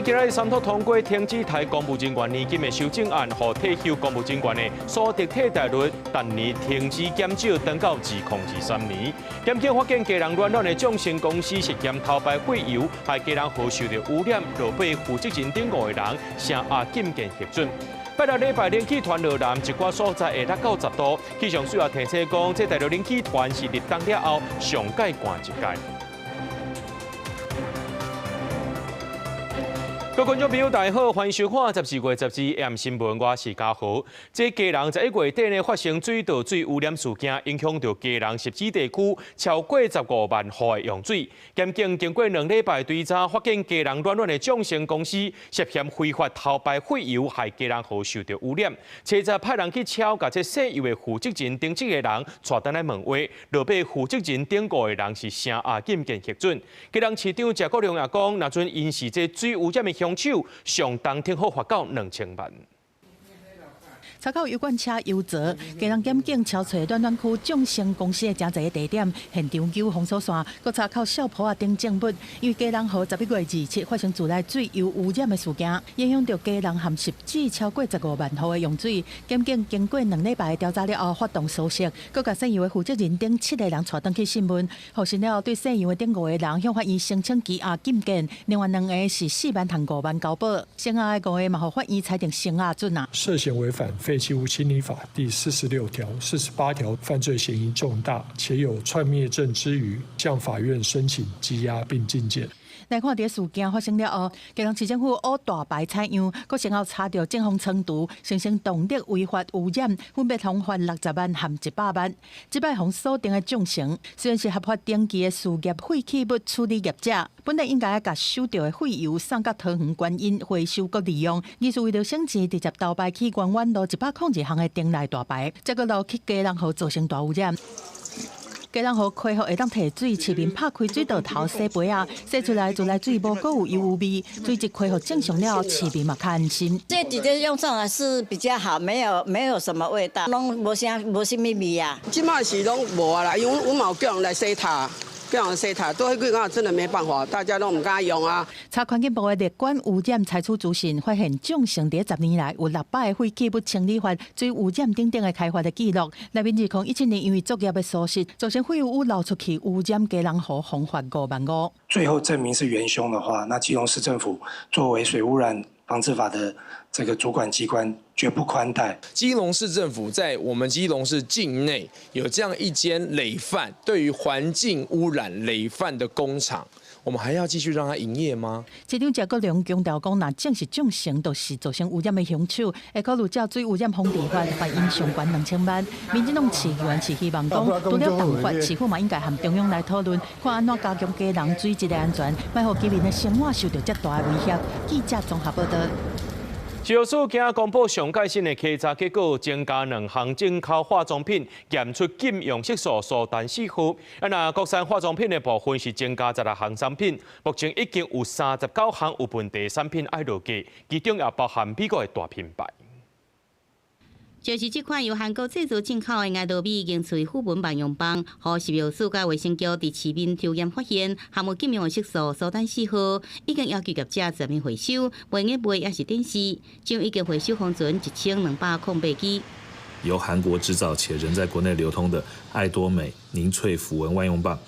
今仔日三讀通過停止提公務人員年金的修正案，予退休公務人員的所得替代率逐年停止減少，長到2023年。檢警發現基隆暖暖的眾盛公司涉嫌偷排廢油，害基隆河受著污染，落尾負責人等五个人聲押禁見核准。拜六禮拜冷氣團落南，一寡所在會落到10度。氣象署也提醒講，這大陸冷氣團是立冬了後上蓋寒一屆。各位觀眾朋友，大家好，歡迎收看14月12 AM 新聞，我是嘉豪。這基隆11月底呢發生水道水污染事件，影響著基隆汐止地區超過15萬戶的用水。檢警經過2禮拜追查，發現基隆暖暖的眾盛公司涉嫌非法偷排廢油，害基隆河受著污染。車站派人去抄，共這卸油的負責人等七个人帶轉來問話，落尾負責人等五个人是聲押禁見核准。基隆市長謝國樑也講，若準𪜶是這水污染的兇手，上重聽好罰到2000萬。查到油罐車油槽，基隆檢警抄揣暖暖區眾盛公司的誠濟个地點，現場揪封鎖線，閣查扣數簿仔等證物。因為基隆河11月27發生自來水油污染的事件，影響著基隆和汐止超過15萬戶的用水。檢警經過2禮拜的調查了後，發動搜索，閣共卸油的負責人等七个人帶轉去訊問。獲訊了後，對卸油的等五個人向法院申請羈押禁見，另外兩个是4萬和5萬交保。剩下的五个嘛，予法院裁定聲押准啊。涉嫌違反廢棄物清理法第46條、48條，犯罪嫌疑重大，且有竄滅證之虞，向法院申請羈押並禁見。來看佇事件發生了後，基隆市政府挖大排採樣，閣先後查著正方倉儲、生成動力違法污染，分別予罰60萬和100萬。這擺予鎖定的眾盛，雖然是合法登記的事業廢棄物處理業者，本來應該共收著的廢油送到桃園觀音回收閣利用，而是為著省錢，直接偷排去關灣路102項的頂內大排，結果落去基隆河造成大污染。基隆河恢復會當提水，市民拍開水道頭洗杯仔，洗出來自來水無閣有油污味，水質恢復正常了，市民嘛較安心。這直接用上來是比較好，沒有什麼味道，攏無啥無啥物味啊。這馬是攏無啊啦，因為阮嘛有叫人來洗塔，叫人洗塔，都彼幾工真的沒辦法，大家攏毋敢用啊。查環境部的列管污染採取資訊，發現眾盛佇10年來有600个廢棄物清理法、水污染等等的開罰的記錄。內面2017年因為作業的疏失，造成廢油流出去污染基隆河，予罰5萬5。最後證明是元兇的話，那基隆市政府作為水污染防治法的這個主管機關，絕不寬待。基隆市政府在我們基隆市境內有這樣一間累犯，對於環境污染累犯的工廠，我們還要繼續讓它營業嗎？市長謝國樑強調講，若證實眾盛就是造成污染的兇手，會考慮照水污染防治法罰𪜶上懸2000萬。民進黨市議員是希望講，除了重罰，市府嘛應該和中央來討論，看按怎加強基隆水質的安全，莫予居民的生活受著遮大的威脅。記者綜合報導。食藥署今公布上蓋新的稽查結果，增加兩項進口化妝品檢出禁用色素蘇丹4號。啊，若國產化妝品的部分是增加16項產品，目前已經有39項有問題產品愛落架，其中也包含美國的大品牌。就是這款由韓國製造進口的愛多美凝萃撫紋萬用棒，予食藥署佮衛生局佇市面抽驗發現含有禁用的色素蘇丹4號，已經要求業者全面回收，袂用賣抑是展示，將已經回收封存1208支。由韓國製造且仍在國內流通的愛多美凝萃撫紋萬用棒，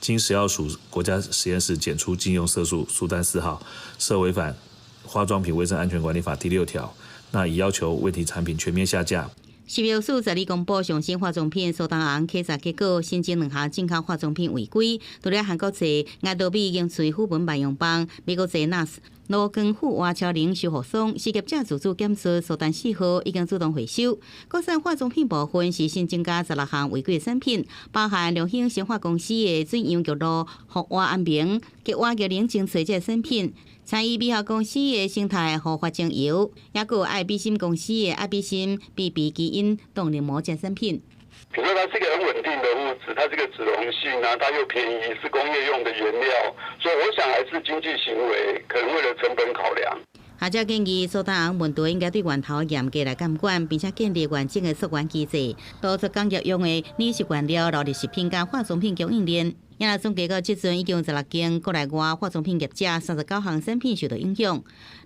經食藥署國家實驗室檢出禁用色素蘇丹4號，涉違反化妝品衛生安全管理法第6條。那已要求問題產品全面下架。食藥署昨日公布上新化妝品蘇丹紅稽查結果，新增兩項進口化妝品違規，除了韓國製愛多美凝萃撫紋萬用棒、美國製 NARS 盧光富活超靈修護霜，是業者自主檢出蘇丹4號，已經主動回收。國產化妝品部分是新增加16項違規產品，包含良興生化公司的水楊玉露、復活安眠、激活玉靈精粹這個產品。參與美效公司的生態護髮精油，抑閣有愛彼心公司的愛彼心 BB 基因動力膜這產品。比如說，它是一個很穩定的物質，它這個脂溶性啊，它又便宜，是工業用的原料，所以我想還是經濟行為，可能為了成本考量。學者建議，蘇丹紅問題應該對源頭嚴格來監管，並且建立完整的溯源機制，杜絕工業用的擬食原料流入食品佮化妝品供應鏈。也總計到這陣已經有16間國內外化妝品業者39項產品受到影響。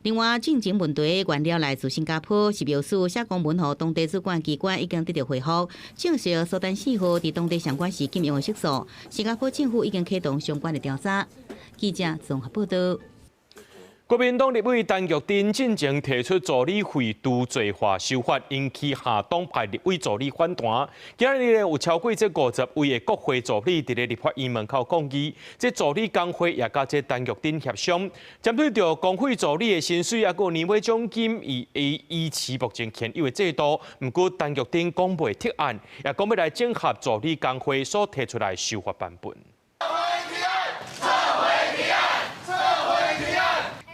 另外，進前問題原料來自新加坡，食藥署寫公文予當地主管機關已經得到回覆，證實蘇丹四號佇當地相關是禁用的色素。新加坡政府已經啟動相關的調查。記者綜合報道。國民黨立委陳玉珍進前提出助理費除罪化修法，引起下黨派立委助理反彈。今日呢有超過這50位的國會助理佇咧立法院門口抗議，這助理工會也佮這陳玉珍協商，針對著公會助理的薪水抑閣年尾獎金，伊會維持目前現有的制度。毋過陳玉珍講袂撤案，也講欲來整合助理工會所提出來的修法版本。撤回提案，撤回提案。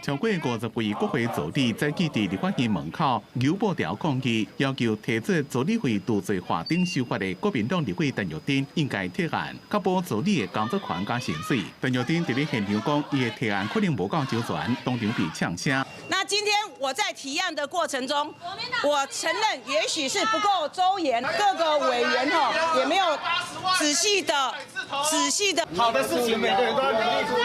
超過50位國會助理早起佇立法院門口扭布條抗議，要求提出助理費除罪化等修法的國民黨立委陳玉珍應該撤案，確保助理的工作權佮薪水。陳玉珍佇咧現場講，伊的提案可能無夠周全，當場被嗆聲。那今天我在提案的過程中，我承認也許是不夠周延，各個委員吼也沒有仔細的、仔細的。好的事情每個人都要努力做，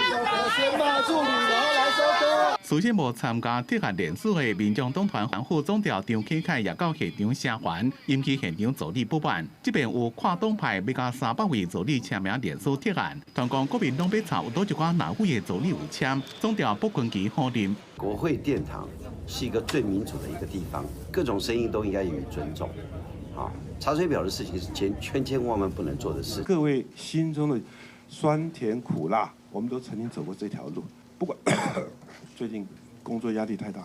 先罵助理，然後來收割。事先無參加撤案聯署的民眾黨團副總召張啟楷也到現場聲援，引起現場助理不滿。這邊有跨黨派欲佮300位助理簽名聯署撤案，傳講國民黨欲查有佗一寡藍委的助理有簽，總召卜坤琪否認。國會殿堂是一個最民主的一個地方，各種聲音都應該予以尊重。啊，查水表的事情是千千千萬萬不能做的事。各位心中的酸甜苦辣，我們都曾經走過這條路，不管。最近工作壓力太大。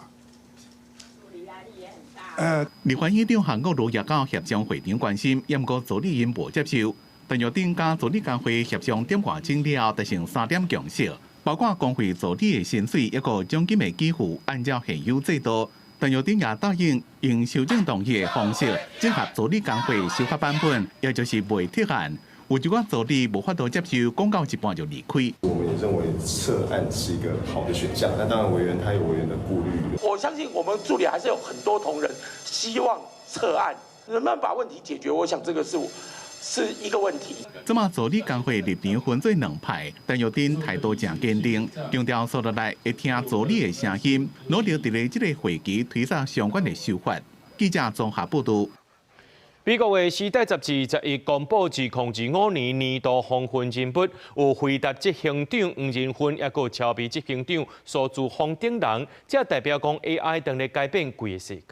立法院長韓國瑜也到協商會場關心，毋過助理𪜶無接受。陳玉珍佮助理工會協商點外鐘了後，達成三點共識，包括公會助理的薪水抑閣獎金的給付，按照現有制度。陳玉珍也答應用修正動議的方式，整合助理工會修法版本，也就是袂撤案。有一寡助理無法度接受，講到一半就離開。我們也認為撤案是一個好的選項，那當然委員他有委員的顧慮。我相信我們助理還是有很多同仁希望撤案，能不能把問題解決？我想這個是一個問題。這馬助理工會立場分做兩派，陳玉珍態度誠堅定，強調紲落來會聽助理的聲音，努力佇咧這個會期推動相關的修法。記者綜合報道。美國的《時代》雜誌11公布2025年年度風雲人物，有輝達執行長黃仁勳，抑閣超微執行長蘇姿豐等人，這代表講 AI 正咧改變規個世界。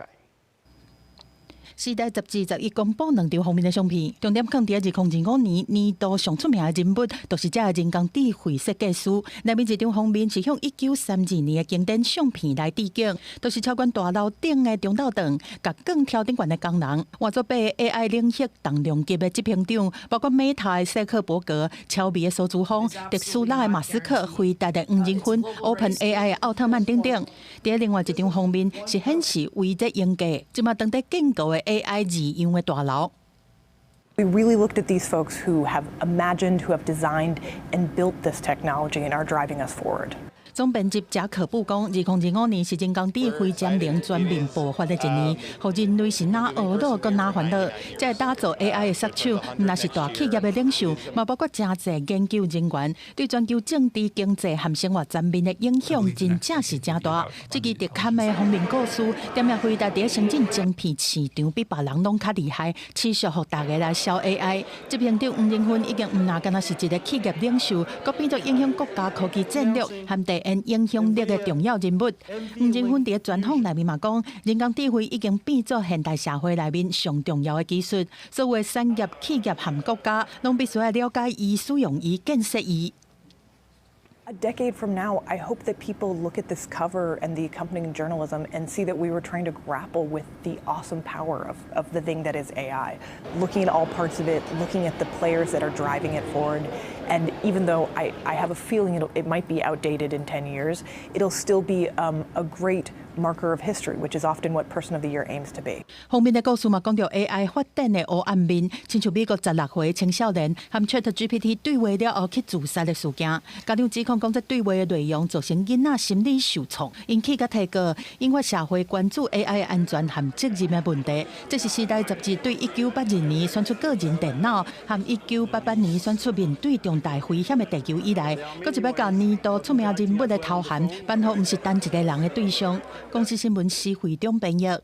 時代雜誌11公布兩張封面的相片，重點放佇2025年年度上出名的人物，就是這个人工智慧設計師。內面一張封面是向1932年的經典相片來致敬，就是超懸大樓頂的中道凳，共鋼條頂懸的工人，換做八个 AI 領域重量級的執行長，包括 Meta 的薩克伯格、超微的蘇姿豐、特斯拉的馬斯克、輝達的黃仁勳、Open AI 的奧特曼等等。佇另外一張封面是顯示圍這鷹架，這馬當佇建構的 AI 字樣的大樓。 We really looked at these folks who have imagined, who have designed and built this technology and are driving us forward. 總編輯賈可布講，2025年是人工智慧潛能全面爆發的一年，予人類是若懊惱閣若煩惱。這个打造 AI 的殺手，毋但是大企業的領袖，嘛包括誠濟研究人員，對全球政治、經濟和生活層面的影響，真正是誠大。這支特刊的封面故事，點名輝達佇先進晶片市場比別人攏較厲害，持續予大家來燒 AI。執行長黃仁勳已經毋但干焦是一个企業領袖，閣變做影響國家科技戰略和地緣影響力的重要人物。黃仁勳佇專訪內面嘛講，人工智慧已經變做現代社會內面上重要的技術，所有的產業、企業和國家，攏必須愛了解伊、使用伊、建設伊。 A decade from now, I hope that people look at this cover and the accompanying journalism and see that we were trying to grapple with the awesome power of the thing that is AI, looking at all parts of it, looking at the players that are driving it forward. And even though I have a feeling it might be outdated in 10 years, it'll still be a great marker of history, which is often what Person of the Year aims to be. 封面的故事嘛，講著 AI 發展的黑暗面，親像美國16歲青少年和 ChatGPT 對話了後去自殺的事件。家長指控講，這對話的內容造成囡仔心理受創，引起佮提告，引發社會關注 AI 安全和責任的問題。這是《時代》雜誌對1982年選出個人電腦和1988年選出面對重大危險的地球以來，閣一擺共年度出名人物的頭銜頒予毋是單一个人的對象。公視新聞施惠中編譯。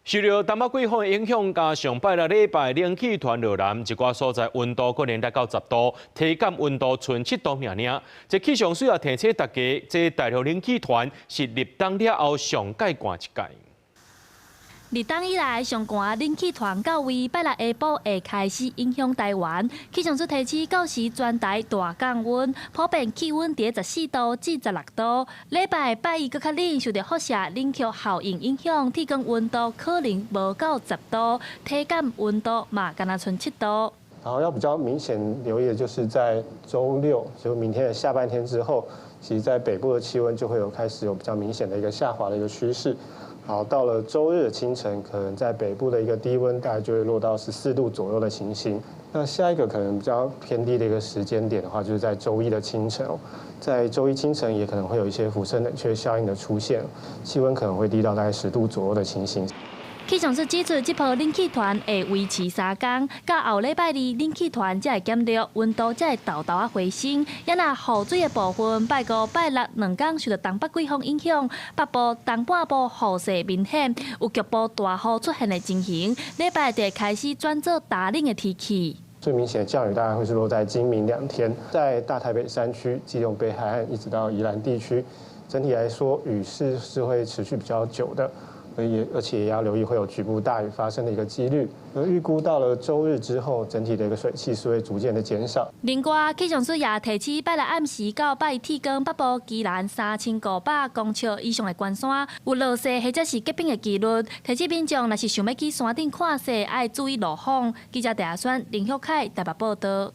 受著東北季風影響，加上拜六禮拜冷氣團落南，一寡所在溫度可能達到10度，體感溫度賰7度爾爾。這氣象署也提醒大家，這大陸冷氣團是立冬了後上蓋寒一屆。立冬以來，上寒冷氣團到位，拜六下晡會開始影響台灣。氣象署提示，到時全台大降溫，普遍氣溫佇14度至16度。禮拜拜一閣較冷，受著輻射冷卻效應影響，體感溫度可能無到10度，體感溫度嘛干焦賰7度。然後要比較明顯留意的，就是在週六，就明天的下半天之後，其實在北部的氣溫就會有開始有比較明顯的一個下滑的一個趨勢。好，到了週日的清晨，可能在北部的一個低溫大概就會落到14度左右的情形。那下一個可能比較偏低的一個時間點的話，就是在週一的清晨哦，在週一清晨也可能會有一些輻射冷卻效應的出現，氣溫可能會低到大概10度左右的情形。氣象署指出，這波冷氣團會維持3工，到後禮拜二冷氣團才會減弱，溫度才會沓沓仔回升。也若雨水的部分，拜五、拜六兩工受著東北季風影響，北部、東半部雨勢明顯，有局部大雨出現的情形。禮拜就會開始轉做乾冷的天氣。最明顯的降雨大概會是落在今明兩天，在大台北山區、基隆北海岸一直到宜蘭地區，整體來說雨勢是會持續比較久的。而且也要留意會有局部大雨發生的一個幾率。而預估到了週日之後，整體的一個水汽是會逐漸的減少。另外，氣象署也提醒，拜六暗時到拜一天光，北部宜蘭3500公尺以上的懸山有落雪或者是結冰的幾率。提醒民眾，若是想欲去山頂看雪，愛注意路況。記者鄭阿選、林旭凱台北報導。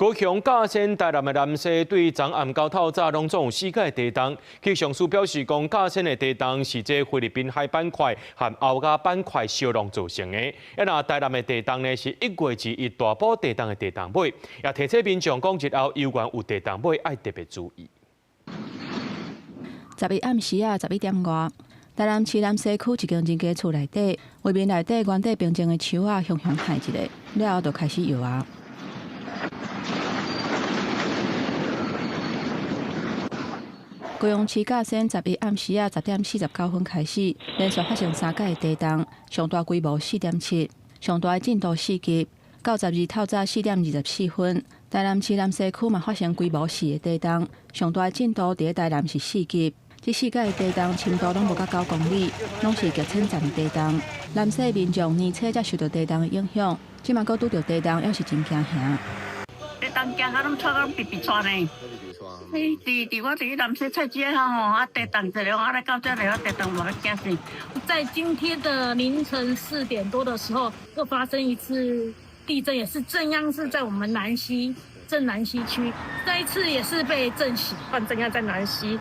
高雄甲仙台南的南勢對昨暗到透早攏總有四個地動。氣象署表示講，甲仙的地動是這菲律賓海板塊和歐亞板塊相撞造成的。啊，若台南的地動呢，是1月21大埔地動的地動尾。也提醒民眾講，日後猶原有地動尾，愛特別注意。11暗時仔11點外，台南市南西區一間人家厝內底，畫面內底原底平靜的樹仔，雄雄撼一下，了後就開始搖啊。高雄市甲仙11暗時仔10點49分開始，連續發生三擺的地動，上大規模4.7，上大的震度4級。到12透早4點24分，台南市南西區嘛發生規模4的地動，上大的震度佇台南是4級。這四擺的地動深度攏無到9公里，攏是極淺層的地動。南西民眾年初才受著地動的影響，這馬閣拄著地動，猶是真驚嚇。地動驚甲攏掣攏直直掣呢。佇佇我佇南西菜市仔吼，啊地動一下，啊來到這裡，地動嘛驚死。在今天的凌晨4點多的時候，又發生一次地震，也是震央是在我們南溪鎮南溪區，這一次也是被震醒。震央在南溪，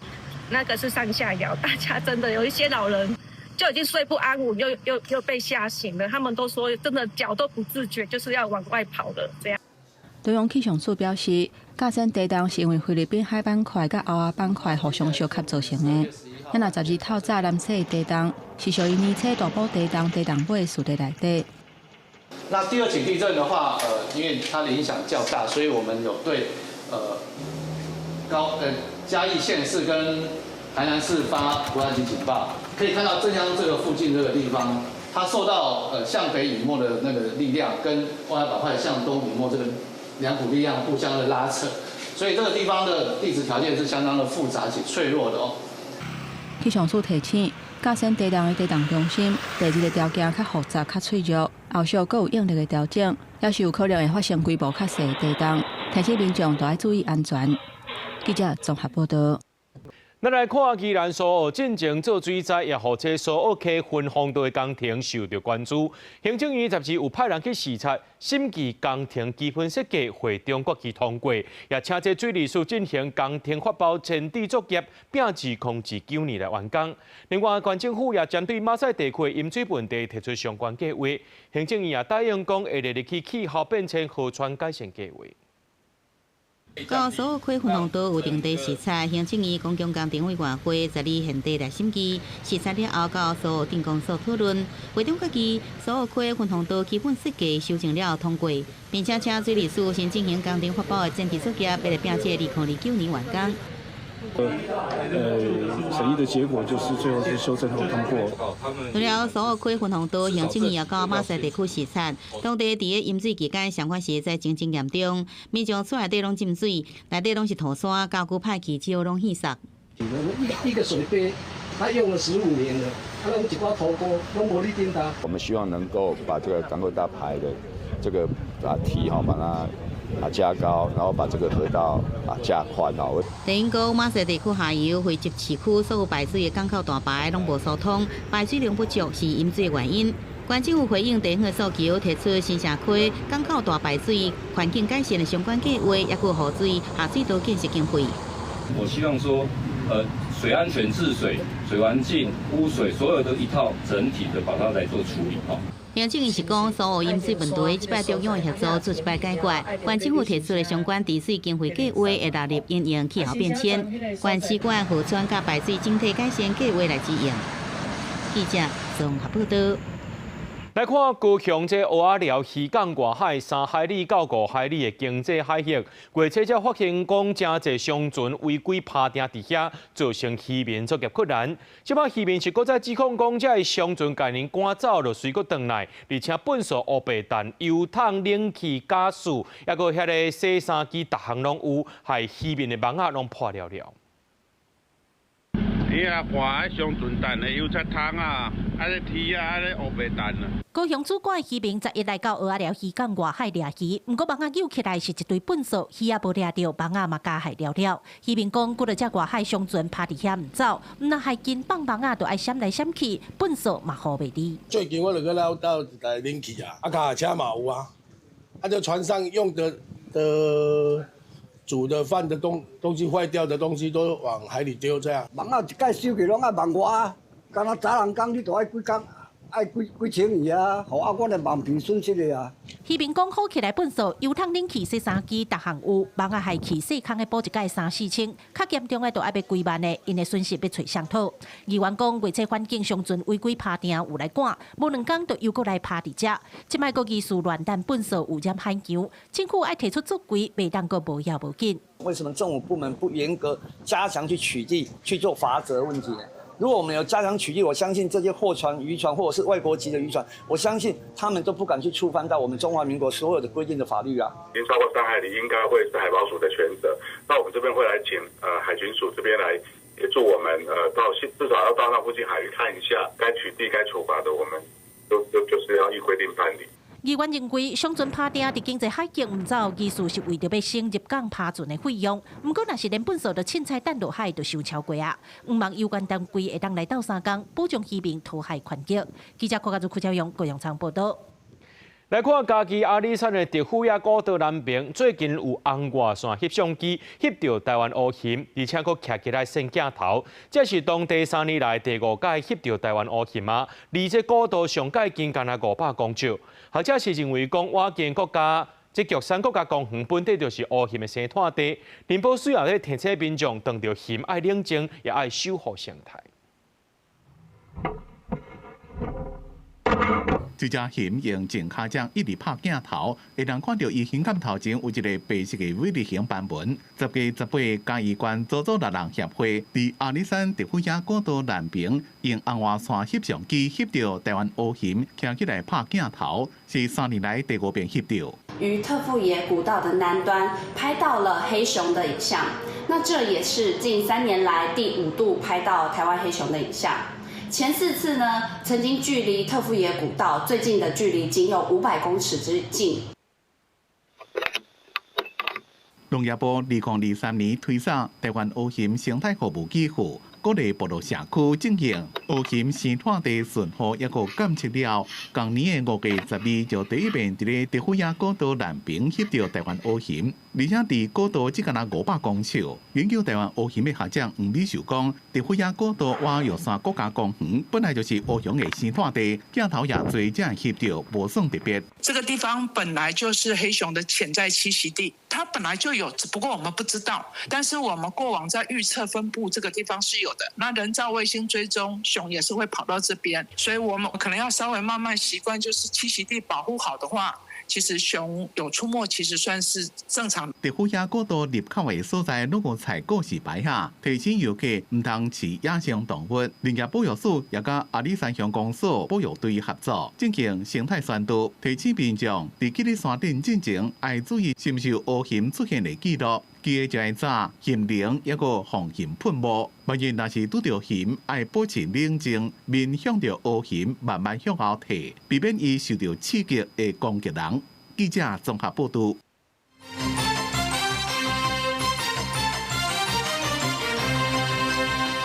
那個是上下搖，大家真的有一些老人就已經睡不安穩，又被嚇醒了。他們都說真的腳都不自覺，就是要往外跑了這樣。中央氣象署表示，甲仙地動是因為菲律賓海板塊佮歐亞板塊互相相合造成的。若12透早南西的地動是屬於年初大埔地動地動尾事例內底。那第二級地震的話，因為它的影響較大，所以我們有對嘉義縣市跟台南市發國家級警報。可以看到震央這個附近這個地方，它受到向北隱沒的那個力量，跟外海板塊向東隱沒這個兩股力量互相的拉扯，所以這個地方的地質條件是相當的複雜且脆弱的哦。氣象署提醒，甲仙地動的地動中心地質的條件較複雜、較脆弱，後續閣有應力的調整，也是有可能會發生規模較細的地動，提醒民眾都愛注意安全。記者綜合報導。咱來看宜蘭蘇澳進前做水災，也予這蘇澳溪分洪道的工程受著關注。行政院十二有派人去視察，審議工程基本設計會中決議通過，也請這水利署進行工程發包前置作業，拼2019年來完工。另外，縣政府也針對馬賽地區的飲水問題提出相關計劃，行政院也答應講會列入去氣候變遷河川改善計劃。到蘇澳溪分洪道有定地視察，行政院公共工程委員會十二現地來審議，視察了後，到蘇澳鎮公所討論，會中決議蘇澳溪分洪道基本設計修正了後通過，並且請水利署先進行工程發包的前置作業，欲來拼這2029年完工。審議的結果就是最後是修正後通過。除了蘇澳溪分洪道，行政院也到馬賽地區視察，當地佇咧淹水期間，相關實在真真嚴重，民眾厝內底攏浸水，內底攏是土山，家具歹去，只好攏棄殺。一個水杯，他用了15年了，啊，攏一寡塗膏，攏無咧頂擔。我們希望能夠把這個港口大排的這個啊堤哈，把它加高，然後把這個河道加寬哦。等於講馬賽地區下游匯集市區所有排水的港口大排攏無疏通，排水量不足是淹水的原因。縣政府回應地方的訴求，提出新社區港口大排水環境改善的相關計劃，抑閣雨水下水道建設經費。我希望說，水安全治水、水環境、污水，所有的一套整體的把它來做處理哦。行政院是講，蘇澳飲水問題，這擺中央會協助做一擺解決。縣政府提出的相關治水經費計劃會納入因應氣候變遷、縣市管河川佮排水整體改善計劃來執行。記者綜合報道。來看高雄這蚵仔寮漁港外海3海里到5海里的經濟海域，月初才發現講誠濟商船違規拍碇佇遐，造成漁民作業困難。這擺漁民是閣再指控講，這个商船共𪜶趕走，就隨閣轉來，而且糞埽烏白蛋、油桶、冷氣、家私，抑閣遐个洗衫機，逐項攏有，害漁民的網仔攏破了了。伊啊，看彼商船等的油漆桶啊，啊咧鐵啊，啊咧烏白蛋啊。高雄主管漁民十一來到蚵仔寮漁港外海掠魚，毋過網仔搝起來是一堆糞埽，魚仔無掠著，網仔嘛加害了了。漁民講，幾落隻外海商船趴佇遐毋走，毋若害緊放網仔，就愛閃來閃去，糞埽嘛予袂離。最近我就閣摎到一台冷氣啊，啊，腳踏車嘛有啊，啊，這船上用的煮的飯的東西壞掉的東西都往海裡丟，這樣。網仔一擺收起攏愛萬外啊，敢若早人工你都愛幾工。愛幾幾千元啊，予啊，阮的網皮損失的啊。漁民講好起來糞埽，油桶冷氣、洗衫機，逐項有，網仔害去細空的補一改三四千，較嚴重的就愛欲幾萬的，𪜶的損失欲揣誰討。議員講，月初環境商船違規拍碇有來趕，無兩工就又閣來拍佇遮。這擺閣疑似亂擲糞埽污染海洋，政府愛提出作為，袂當閣無要無緊。為什麼政府部門不嚴格加強去取締、去做罰則問題呢？如果我們有加強取締，我相信這些貨船、漁船或者是外國籍的漁船，我相信他們都不敢去觸犯到我們中華民國所有的規定的法律啊。已經超過3海里，應該會是海保署的權責。那我們這邊會來請海巡署這邊來協助我們，到至少要到那附近海域看一下，該取締、該處罰的，我們都就是要依規定辦理。議員認為，商船拍碇佇經濟海域毋走，其實是為著欲省入港趴船的費用。毋過，若是連糞埽都凊彩擲落海，就傷超過啊！毋望有關單位會當來鬥相共，保障漁民討海權益。記者郭家祖、柯昭勇、高陽倉報道。來看嘉義阿里山的特富野古道南爿，最近有紅外線翕相機翕著台灣烏鴞，而且閣徛起來攝鏡頭。這是當地3年來第五擺翕著台灣烏鴞啊！離這古道上蓋近，干焦500公尺。學者是認為講，瓦健國家這玉山國家公園本底就是烏鴞的生態地，林保水也咧提醒民眾，當著鴞愛冷靜，也愛守護生態。這隻熊用前跤掌一直拍鏡頭，會當看著伊胸坎頭前有一个白色的韋禮熊斑紋。10月18，嘉義縣祖祖獵人協會佇阿里山特富野古道南爿，用紅外線翕相機翕著台灣烏熊，徛起來拍鏡頭，是3年來第五遍翕著。於特富野古道的南端拍到了黑熊的影像，那這也是近3年來第五度拍到台灣黑熊的影像。前四次呢，曾經距離特富野古道最近的距離僅有500公尺之近。農業部2023年推捒台灣烏熊生態服務機構，鼓勵部落社區進行烏熊生態地巡護，抑閣監測了。今年的5月12就第一遍佇咧德富野古道南爿翕著台灣烏熊，而且佇古道只干焦500公尺。研究台灣烏熊的學者黃美秀講，德富野古道倚玉山國家公園本來就是烏熊的生態地，鏡頭也濟才會翕著，無算特別。這個地方本來就是黑熊的潛在棲息地，它本來就有，只不過我們不知道。但是我們過往在預測分布這個地方是有的。那人造衛星追蹤熊也是會跑到這邊，所以我們可能要稍微慢慢習慣，就是棲息地保護好的話，其實熊有出沒，其實算是正常。德富野古道入口的所在，攏有菜告示牌下，提醒遊客毋通飼野生動物。林業保育署也佮阿里山鄉公所保育隊合作，進行生態宣導，提醒民眾佇去咧山頂進前，愛注意是毋是有烏熊出現的記錄。記得就愛紮熊鈴，抑閣防熊噴霧。萬一若是拄著熊，愛保持冷靜，面向著烏熊，慢慢向後退，避免伊受著刺激會攻擊人。記者綜合報導。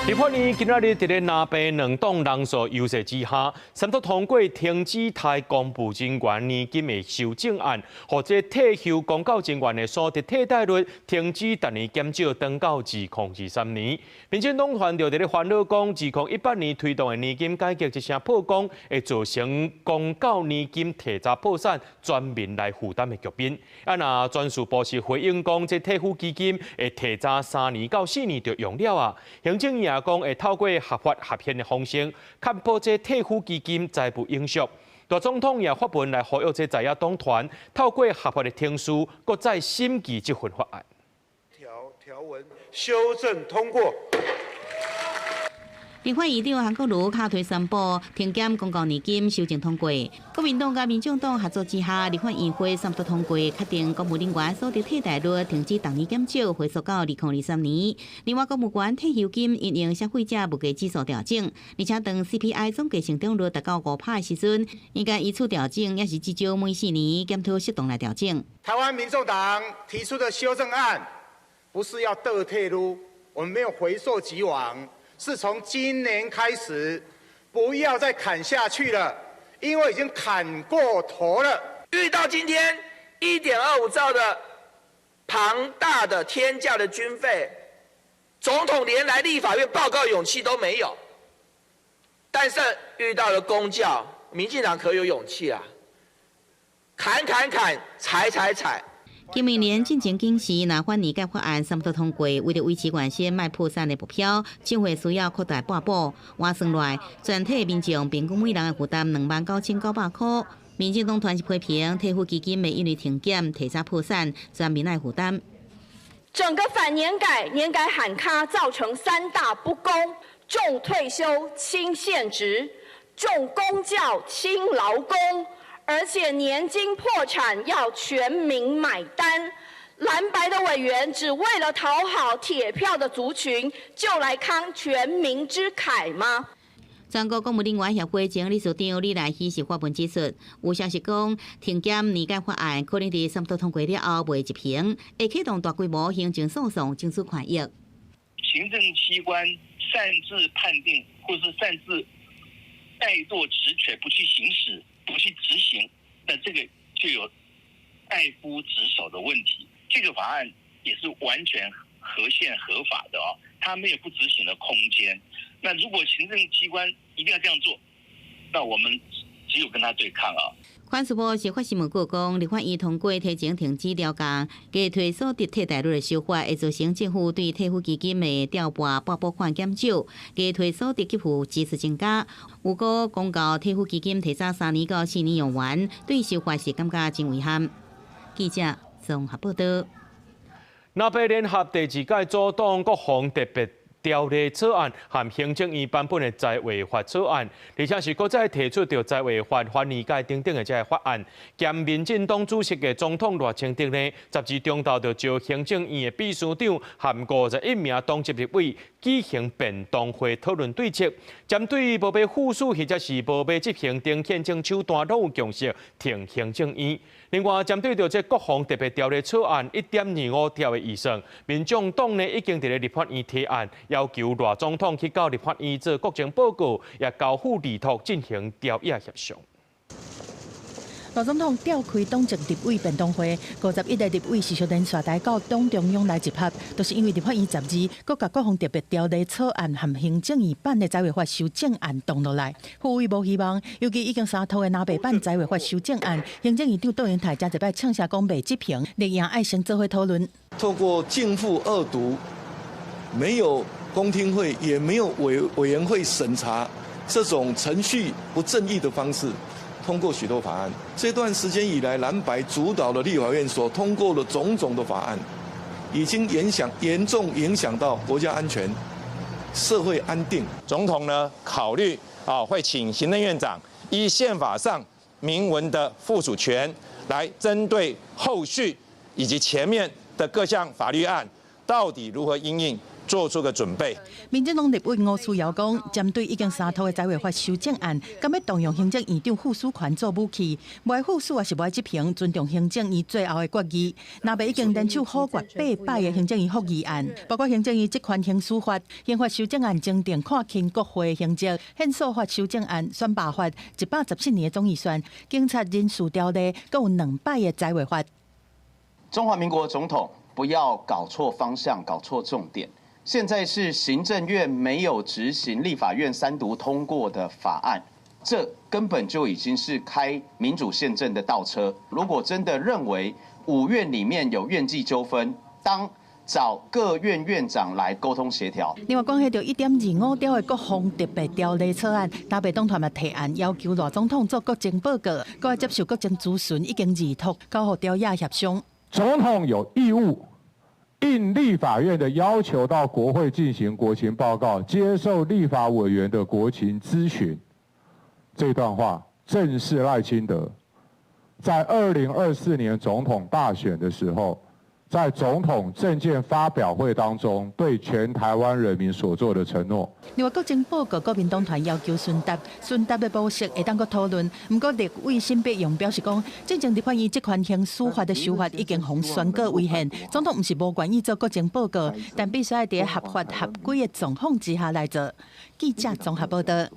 立法院今仔日佇咧藍白兩黨人數優勢之下，三讀通過停止貸公務人員年金的修正案，予這退休公教人員的所得替代率停止逐年減少，長到2023年。民進黨團就佇咧煩惱講，2018年推動的年金改革一聲破功，會造成公教年金提早破產，全民來負擔的局面。啊，若專事部是回應講，這退撫基金會提早3年到4年就用了啊。行政院講會透過合法合憲的方式，確保這退撫基金財務永續。大總統也發文來呼籲這在野黨團透過合法的程序，閣再審議這份法案。條文修正通過。立法院長韓國瑜敲槌宣布停減公教年金修正通過，國民黨佮民眾黨合作之下，立法院會三讀通過，確定公務人員所得替代率停止逐年減少，回溯到2023年。另外，公務員退休金因應消費者物價指數調整，而且當 CPI 總計成長率達到5%的時陣，應該依次調整，抑是至少每4年檢討適當來調整。台灣民眾黨提出的修正案，不是要倒退嚕，我們沒有回溯既往。是從今年開始，不要再砍下去了，因為已經砍過頭了。遇到今天1.25兆的龐大的天價的軍費，總統連來立法院報告勇氣都沒有。但是遇到了公教，民進黨可有勇氣啊！砍砍砍，裁裁裁。金明年進前警示，若反年改法案三讀通過，為著維持原先莫破產的目標，政府需要擴大撥補。換算來，全體民眾平均每人的負擔29,900塊。民進黨團是批評退撫基金會因為停減提早破產，全民愛負擔。整個反年改、年改喊卡，造成三大不公：重退休、輕現職；重公教、輕勞工。而且年金破產要全民買單，藍白的委員只為了討好鐵票的族群，就來慷全民之慨嗎？全國公務人員協會前理事長李來希是發文指出，有消息講停減年改法案可能佇三讀通過了後袂執行，會啟動大規模行政訴訟爭取權益。行政機關擅自判定或是擅自怠惰職權，不去行使，不去執行，那這個就有怠忽職守的問題。這個法案也是完全合憲合法的哦，它沒有不執行的空間。那如果行政機關一定要這樣做，那我們只有跟他對抗啊。環事部是發新聞稿講，立法院通過提前停止調降加退所得替代率的修法，會造成政府對退撫基金的調撥撥補款減少，加退所得給付支出增加。如果公教退撫基金提早3年到4年用完，對修法是感覺真遺憾。記者綜合報道。藍白聯合第二屆組黨國防特別條例草案和行政院版本的財劃法草案，而且是閣再提出著財劃法反年改等等的這个法案。兼民進黨主席的總統賴清德呢，12中晝就召行政院的秘書長和51名黨籍立委舉行便當會討論對策，針對無欲副署或者是無欲執行等憲政手段，攏有共識，挺行政院。另外，針對著這國防特別條例草案1.25兆的預算，民眾黨呢已經佇咧立法院提案，要求賴總統去到立法院做國情報告，也交付委託進行朝野協商。賴總統召開黨籍立委便當會，51個立委持續連續來到黨中央來集合，都是因為立法院12閣共國防特別條例草案和行政院版的在位法修正案擋落來，傅委無希望，尤其已經三讀的藍白版在位法修正案，行政院長杜英台才一擺嗆聲講袂執行，立院愛先做伙討論。透過逕付二讀，沒有公聽會，也沒有委員會審查，這種程序不正義的方式。通過許多法案，這段時間以來，藍白主導的立法院所通過的種種的法案，已經影響嚴重影響到國家安全、社會安定。總統呢考慮啊，會請行政院長依憲法上明文的附屬權，來針對後續以及前面的各項法律案，到底如何因應。做出個準備。民進黨立委吳思瑤講，針對已經三讀的在位法修正案，敢欲動用行政院長副署權做武器，無愛副署抑是無愛執行，尊重行政院最後的決議。藍白已經聯手否決八擺的行政院覆議案，包括行政院職權行使法、刑法修正案增訂看輕國會刑責、憲訴法修正案、選罷法、117年的總預算、警察人事條例，閣有兩擺的在位法。中華民國總統不要搞錯方向，搞錯重點。現在是行政院沒有執行立法院三讀通過的法案，這根本就已經是開民主憲政的倒車。如果真的認為五院裡面有院際糾紛，當找各院院長來溝通協調。另外，關係著1.25兆的國防特別條例草案，藍白黨團嘛提案要求賴總統做國情報告，閣愛接受國情諮詢，已經委託交予朝野協商。總統有義務應立法院的要求到國會進行國情報告，接受立法委員的國情諮詢。這段話正是賴清德在2024年總統大選的時候，在總統政見發表會當中對全台灣人民所做的承諾。另外，國情報告國民黨團要求詢答，詢答的模式會當閣討論。毋過立委沈伯洋表示講，進前立法院職權行使法的修法已經予宣告違憲，總統毋是無權意做國情報告，但必須愛佇合法合規的狀況之下來做。記者綜合報道。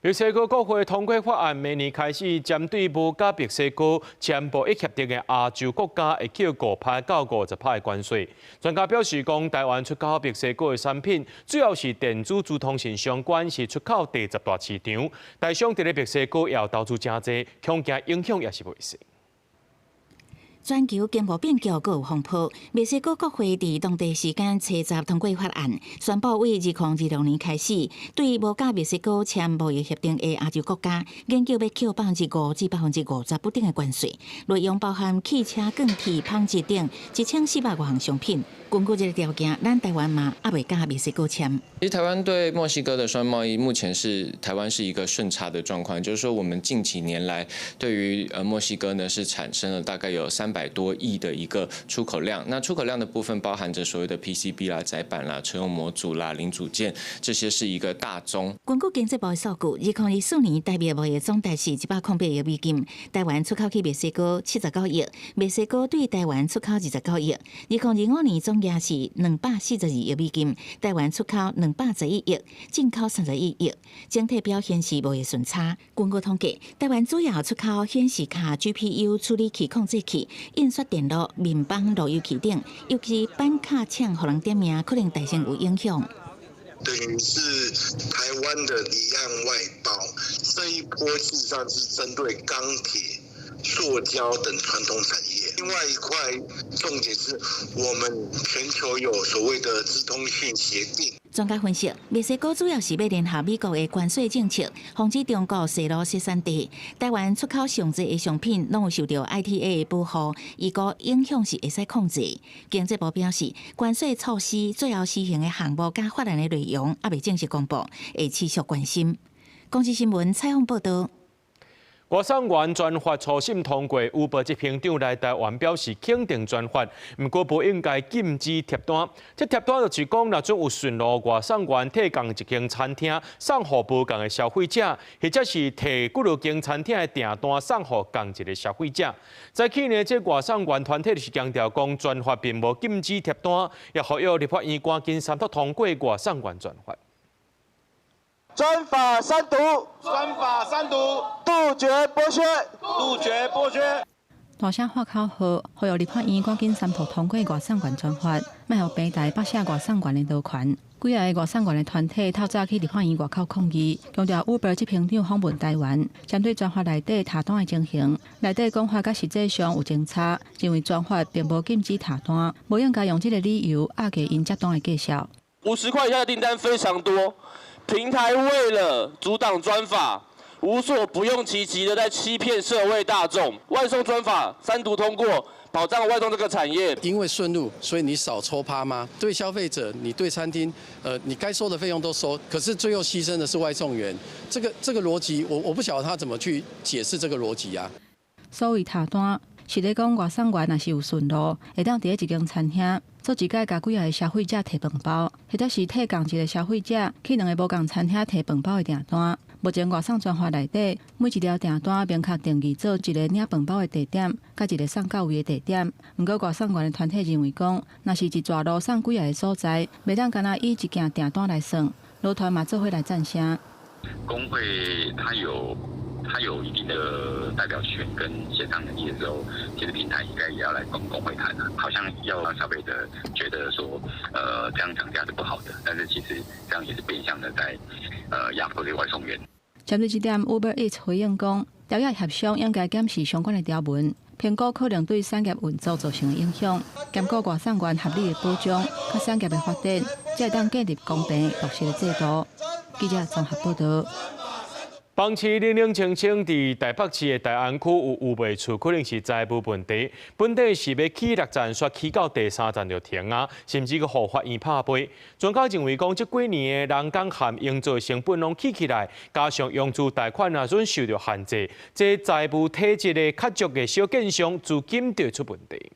墨西哥國會通過法案，明年開始針對無佮墨西哥簽貿易協定的亞洲國家，會扣5趴到50趴的關稅。專家表示，講台灣出口墨西哥的產品，主要是電子、資通訊相關，是出口第十大市場。台商佇咧墨西哥也有投資誠濟，恐驚影響也是袂細。全球經貿變局閣有風波，墨西哥國會佇當地時間初十通過法案，宣布對2026年開始，對無佮墨西哥簽貿易協定的亞洲國家，研究欲扣5%至50%不等的關稅，內容包含汽車、鋼鐵、紡織等1400外項商品。根據這个條件，咱台灣嘛猶未佮墨西哥簽。其實台灣對墨西哥的雙貿易目前是台灣是一個順差的狀況，就是說我們近幾年來對於墨西哥呢是產生了大概有300多億的一個出口量。那出口量的部分包含着所謂的 PCB 啦、載板啦、車用模組啦、零組件，這些是一個大宗。根據經濟部的數據，2024年台墨貿易總值是108億美金，台灣出口去墨西哥79億，墨西哥對台灣出口29億。2025年總額是242億美金，台灣出口211億，進口31億，整體表現是貿易順差。根據統計，台灣主要出口顯示卡、GPU 處理器、控制器、印刷電路、面板、路由器等，尤其板卡廠予人點名，可能大成有影響。等於是台灣的離岸外包，這一波事實上是針對鋼鐵、塑膠等傳統產業。另外一塊重點是我們全球有所謂的資通訊協定。專家分析，墨西哥主要是欲聯合美國的關稅政策，防止中國削弱生產地。台灣出口上濟的商品攏有受著 ITA 的保護，預估影響是會使控制。經濟部表示，關稅措施最後施行的項目佮法案的內容猶未正式公布，會持續關心。公視新聞採訪報道。外送員專法初審通過，Uber 執行長來台灣表示肯定專法，毋過無應該禁止貼單。這貼單就是講，若準有順路外送員替仝一間餐廳送予無仝的消費者，或者是提幾落間餐廳的訂單送予仝一个消費者。早起呢，這外送員團體就是強調講，專法並無禁止貼單，也呼籲立法院趕緊三讀通過外送員專法。專法三讀，專法三讀，杜絕剝削，杜絕剝削。大聲喊口號，呼籲立法院趕緊三讀通過外送員專法，莫予平台剝削外送員的勞權。幾个外送員的團體透早去立法院外口抗議，強調 Uber 執行長訪問台灣，針對專法內底貼單的情形，內底講法佮實際上有爭差，認為專法並無禁止貼單，無應該用這个理由壓低𪜶接單的價數。 50塊以下的訂單非常多。平台為了阻擋專法，無所不用其極的在欺騙社會大眾。外送專法三讀通過，保障外送這個產業。因為順路，所以你少抽趴嗎？對消費者，你對餐廳，你該收的費用都收，可是最後犧牲的是外送員。這個邏輯，我不曉得他怎麼去解釋這個邏輯啊。所謂貼單，是咧講外送員若是有順路，會當佇咧一間餐廳做一擺共幾个消費者提飯包，或者是替仝一个消費者去兩个無仝餐廳提飯包的訂單。目前外送專法內底，每一條訂單明確定義做一个領飯包的地點，佮一个送到位的地點。毋過外送員的團體認為講，若是一逝路送幾个所在，袂當干焦以一件訂單來算。勞團嘛做伙來贊聲。工會它有一定的代表權跟協商能力的時候，其實平台應該也要來跟工會談啊。好像要讓消費者覺得說，這樣漲價是不好的，但是其實這樣也是變相的在，壓迫這個外送員。針對這點，Uber Eats 回應講，條約協商應該檢視相關的條文，評估可能對產業運作造成的影響，兼顧外送員合理的保障，佮產業的發展，才會當建立公平落實的制度。記者綜合報道。房市冷冷清清，佇台北市的大安區有預售厝，可能是財務問題。本底是欲起六層，煞起到第三層就停啊，甚至閣予法院拍飛。專家認為講，這幾年的人工和營造成本攏起起來，加上融資貸款啊，準受著限制，這財務體質的較俗的小建商資金就出問題。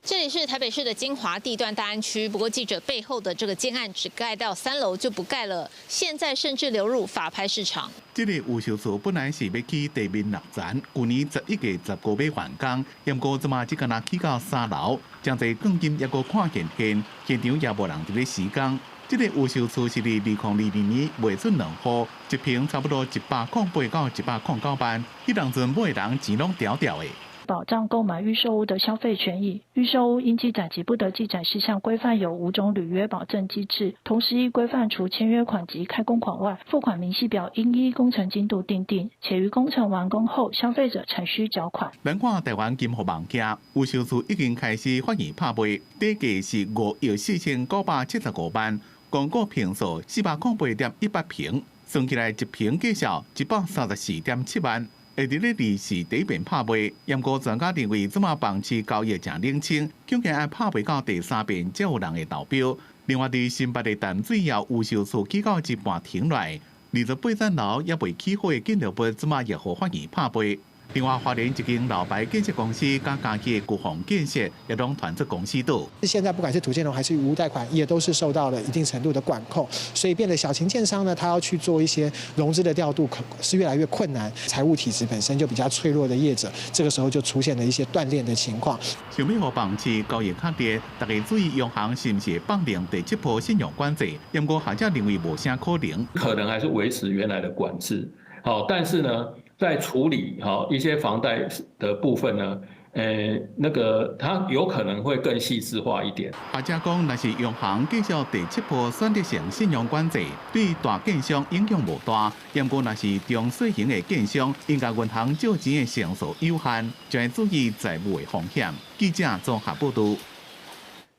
這裡是台北市的精華地段大安區，不過記者背後的這個建案只蓋到3樓就不蓋了，現在甚至流入法拍市場。這個預售厝本來是欲起地面六層，舊年11月15欲完工，毋過這馬只干焦起到三樓，誠濟鋼筋猶閣看見現，現場也無人佇咧施工。這個預售厝是佇2022年賣出兩戶，一坪差不多108到109萬，彼當陣買人錢攏牢牢的。保障購買預售屋的消費權益，預售屋應記載及不得記載事項規範有五種履約保證機制，同時亦規範除簽約款及開工款外，付款明細表應依工程進度訂定，且於工程完工後，消費者才需繳款。咱看台灣金服物件，預售厝已經開始發現拍賣，底價是5億4975萬，公估坪數408.18坪，算起來一坪價數134.7萬。會佇咧二是第一遍拍賣，毋過專家認為，這馬房市交易誠冷清，恐驚愛拍賣到第三遍才有人會投標。另外，佇新北的淡水也有預售厝起到一半停落來，28層樓猶未起好的建築物，這馬也予法院拍賣。另外，花蓮一間老牌建設公司佮嘉義的國防建設也攏傳出公司倒。現在不管是土建融還是餘屋貸款，也都是受到了一定程度的管控，所以變得小型建商呢，他要去做一些融資的調度，可是越來越困難。財務體質本身就比較脆弱的業者，這個時候就出現了一些斷鏈的情況。想欲予房市交易較熱，大家注意央行是毋是放寬第七波信用管制？毋過學者認為無啥可能，可能還是維持原來的管制。好，但是呢，在處理好一些房貸的部分呢，那個它有可能會更細緻化一點。學者講，若是央行繼續第七波選擇性信用管制，對大建商影響無大。毋過若是中小型的建商，因共銀行借錢的成數有限，就愛注意財務的風險。記者綜合報導。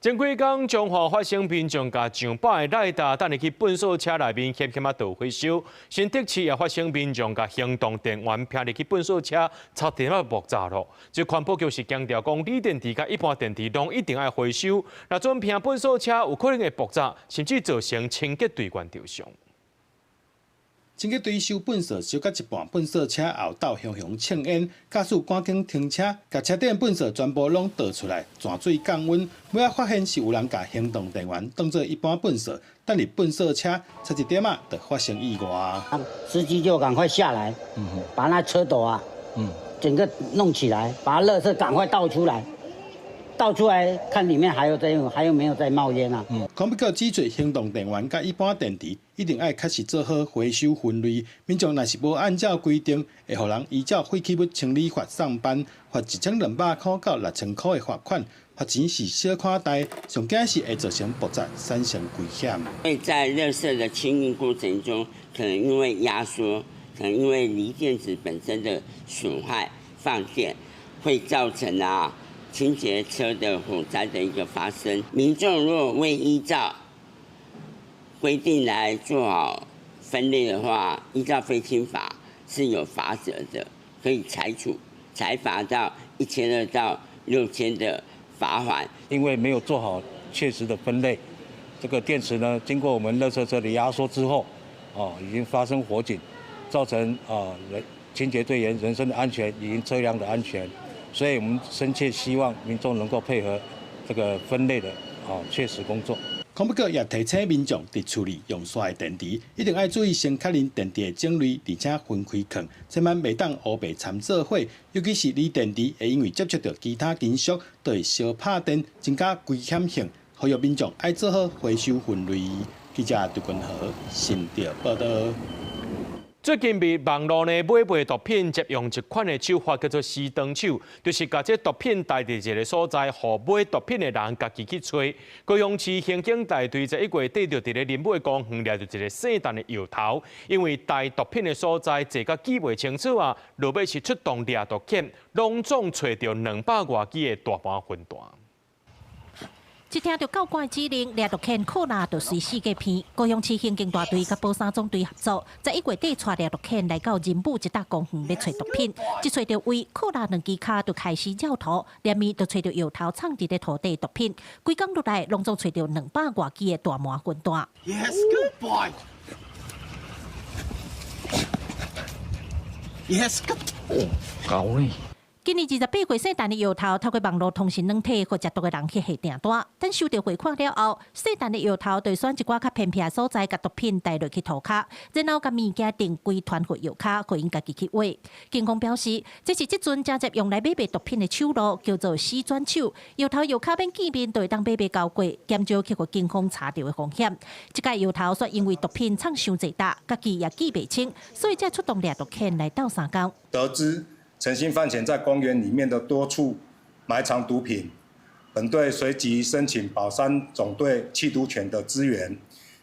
前幾工，彰化發生民眾共上百个賴達擲入去糞掃車內面，險險仔倒回收。新竹市也發生民眾共行動電源拚入去糞掃車，差點仔爆炸囉。這環保局是強調講，鋰電池佮一般電池攏一定愛回收，若準拚糞掃車有可能會爆炸，甚至造成清潔隊員受傷。清潔隊收糞埽燒到一半，糞埽車後斗熊熊衝煙，駕駛趕緊停車，共車頂糞埽全部攏倒出來，泉水降溫。尾仔發現是有人共行動電源當做一般糞埽，等入糞埽車，差一點仔就發生意外。司機就趕快下來，把那車斗啊，整個弄起來，把垃圾趕快倒出來。倒出來看裡面還有在還有沒有在冒煙啊？康比閣指出，行動電源佮一般電池一定愛確實做好回收分類。民眾若是無按照規定，會予人依照廢棄物清理法送辦，罰1200箍到6000箍的罰款。罰錢是小可代，上驚是會造成爆炸，產生危險。會在垃圾的清運過程中，可能因為壓縮，可能因為鋰電池本身的損害放電，會造成清潔車的火災的一個發生。民眾若未依照規定來做好分類的話，依照廢清法是有罰則的，可以裁處裁罰到1200到6000的罰款。因為沒有做好切實的分類，這個電池呢，經過我們垃圾車的壓縮之後，已經發生火警，造成人清潔隊員人身的安全以及車輛的安全。所以我們深切希望民眾能夠配合這個分類的切實工作。不過也提醒民眾，佇處理用煞的電池，一定愛注意先確認電池的種類，而且分開囥，千萬袂當烏白摻做伙。尤其是鋰電池會因為接觸著其他金屬，就會燒拍電，增加危險性。呼籲民眾愛做好回收分類。記者杜君豪新竹報導。最近佇網路呢買賣毒品，捷用一款的手法叫做死當手，就是共這毒品帶佇一个所在，予買毒品的人家己去揣。高雄市刑警大隊在一月底就佇咧林尾公園掠著一个姓陳的藥頭，因為帶毒品的所在坐甲記袂清楚啊，落尾是出動掠毒犬，攏總揣著200外支的大麻粉彈。一聽著教官指令，掠毒犬柯納就隨四界鼻。高雄市刑警大隊佮寶山總隊合作，在1月底帶掠毒犬來到仁武一搭公園欲揣毒品，一揣著位，柯納兩支跤就開始繞土，連面就揣著藥頭藏佇咧土底毒品。規工落來，攏總揣著200外支的大麻粉彈。 Yes, good boy. Yes, good. 哦，夠呢。今年28歲姓陳的藥頭，透過網路通訊軟體，予食毒的人去下訂單。等收著匯款了後，姓陳的藥頭就選一寡較偏僻的所在，共毒品帶落去塗跤，然後共物件定規團予藥跤，予𪜶家己去挖。警方表示，這是這陣誠濟用來買賣毒品的手路，叫做死轉手。藥頭藥跤免見面，就會當買賣交過，減少去予警方查著的風險。這擺藥頭煞因為毒品藏傷濟搭，家己也記袂清，所以才出動掠毒犬來鬥相共。得知陳姓犯嫌在公園裡面的多處埋藏毒品，本隊隨即申請寶山總隊緝毒犬的支援，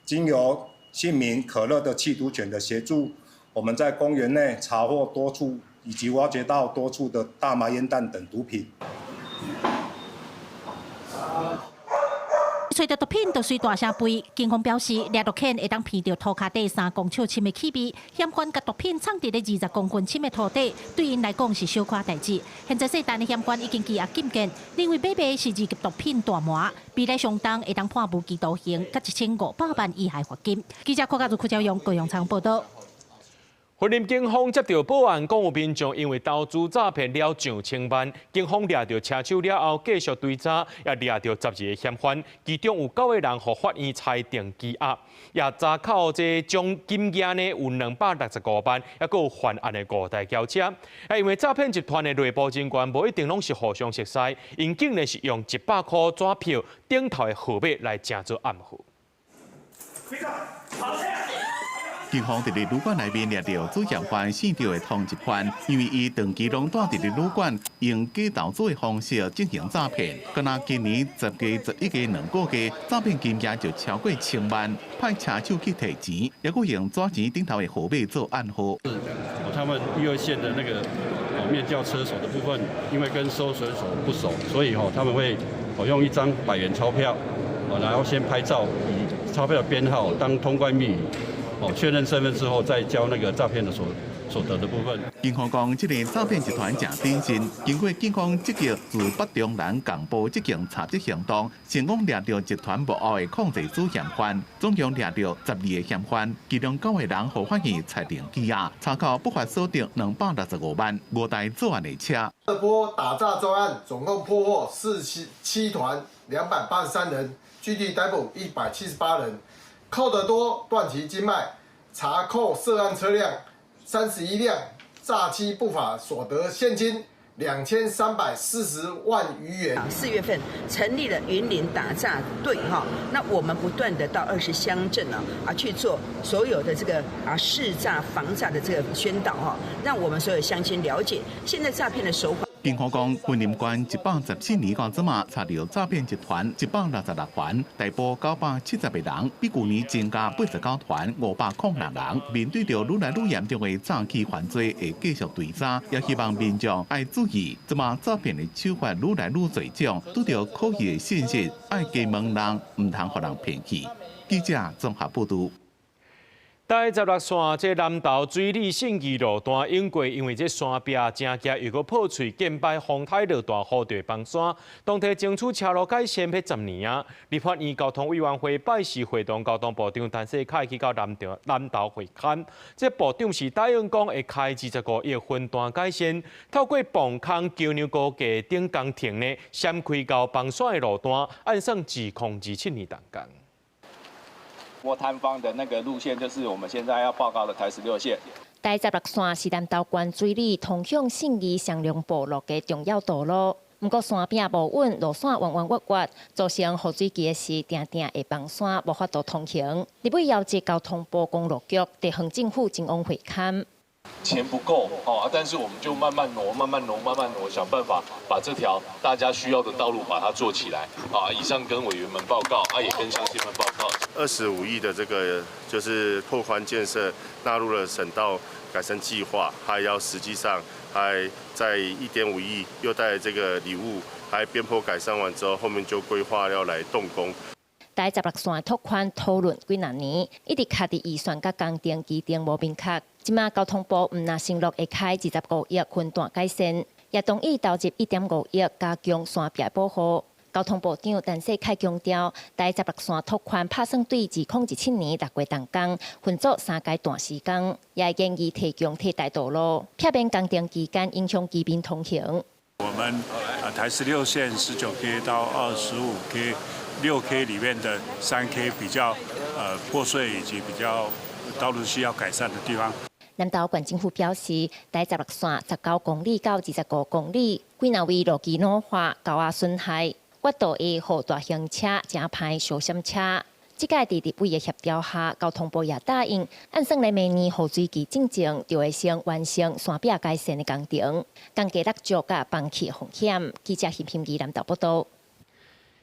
經由姓名可樂的緝毒犬的協助，我們在公園內查獲多處以及挖掘到多處的大麻煙彈等毒品。揣著毒品就隨大聲吠。警方表示，掠毒犬會當聞著塗跤底3公尺深的氣味，嫌犯共毒品藏佇咧20公分深的土底，對𪜶來講是小可代誌。現在姓陳的嫌犯已經羈押禁見，認為買賣是二級毒品大麻，未來上重會當判無期徒刑，佮1500萬以下罰金。記者郭家如、柯昭勇高雄採訪報導。雲林警方接到報案，講有民眾因為投資詐騙了上千萬，警方掠著車手了後，繼續追查，也掠著12个嫌犯，其中有9個人予法院裁定羈押，也查扣這總金額呢有265萬，抑閣有犯案的5台轎車。因為詐騙集團的內部人員無一定攏是互相熟似，𪜶竟然是用100箍紙票頂頭的號碼來成做暗號。警方佇咧旅館內面掠著主嫌犯姓趙的通緝犯，因為伊長期攏蹛佇咧旅館，用假投資的方式進行詐騙。敢若今年10月、11月兩個月，詐騙金額就超過1000萬，派車手去提錢，抑閣用紙錢頂頭的號碼做暗號。他們一二線的那個面交車手的部分，因為跟收水手不熟，所以他們會用一張100元鈔票，然後先拍照，以鈔票的編號當通關密語。確認身份之後，再交那個詐騙的所所得的部分。警方講，這个詐騙集團誠謹慎，經過警方積極自北中南共部執行查緝行動，成功掠著集團幕後的控制主嫌犯，總共掠著12个嫌犯，其中9个人予法院裁定羈押，查扣不法所得265萬，5台作案的車。這波打詐專案總共破獲47團283人，具體逮捕178人，扣得多斷其經脈，查扣涉案車輛31輛，詐欺不法所得現金2340萬餘元。4月份成立了雲林打詐隊，哈，那我們不斷的到20鄉鎮啊去做所有的這個識詐防詐的這個宣導，哈，讓我們所有鄉親了解現在詐騙的手法。警方講，雲林縣114年到這馬查著詐騙集團166團，逮捕970個人，比舊年增加89團506人。面對著愈來愈嚴重的詐欺犯罪，會繼續追查，也希望民眾愛注意，這馬詐騙的手法愈來愈濟種，拄著可疑的信息，愛加問人，毋通予人騙去。記者綜合報導。台十六線這南投水里信義路段永過，因為這山壁正崎又閣破碎見歹，風颱落大雨就會崩山。當地爭取車路改善欲10年啊！立法院交通委員會拜四會同交通部長陳世凱去到南投會勘，這部長是答應講會開25億分段改善，透過磅空橋梁高架頂工程呢，閃開到崩山的路段，按算2027年動工。過坍方的那個路線，就是我們現在要報告的台十六線。台十六線是南投縣水里通向信義雙龍部落的重要道路。毋過山壁無穩，路線彎彎彎彎，造成雨水季的時，定定會崩山，無法度通行。立委邀集交通部公路局、地方政府前往會勘。錢不夠哦，但是我們就慢慢挪，慢慢挪，慢慢挪，想辦法把這條大家需要的道路把它做起來。啊，以上跟委員們報告，啊，也跟鄉親們報告。25億的這個就是拓寬建設納入了省道改善計劃，還要實際上還在1.5億又帶這個禮物，還邊坡改善完之後，後面就規劃要來動工。台十六線拓寬討論幾若年，一直卡佇預算佮工程期程無明確。這馬交通部毋但承諾會開25億分段改善，也同意投入1.5億加強山壁保護。交通部長陳世凱強調，台十六線拓寬拍算對2017年6月動工，分做3階段施工，也會建議提供替代道路，避免工程期間影響居民通行。我們台十六線19K 到25K、6K 裡面的3K 比較破碎以及比較道路需要改善的地方。南投縣政府表示，台十六線19公里到25公里，幾若位路基老化、溝仔損害，月度會予大型車誠歹小閃車。這屆佇立委的協調下，交通部也答應，按算咧明年雨水季進前，就會先完成山壁改善的工程，降低落石佮崩去風險。記者陳品儀南投報導。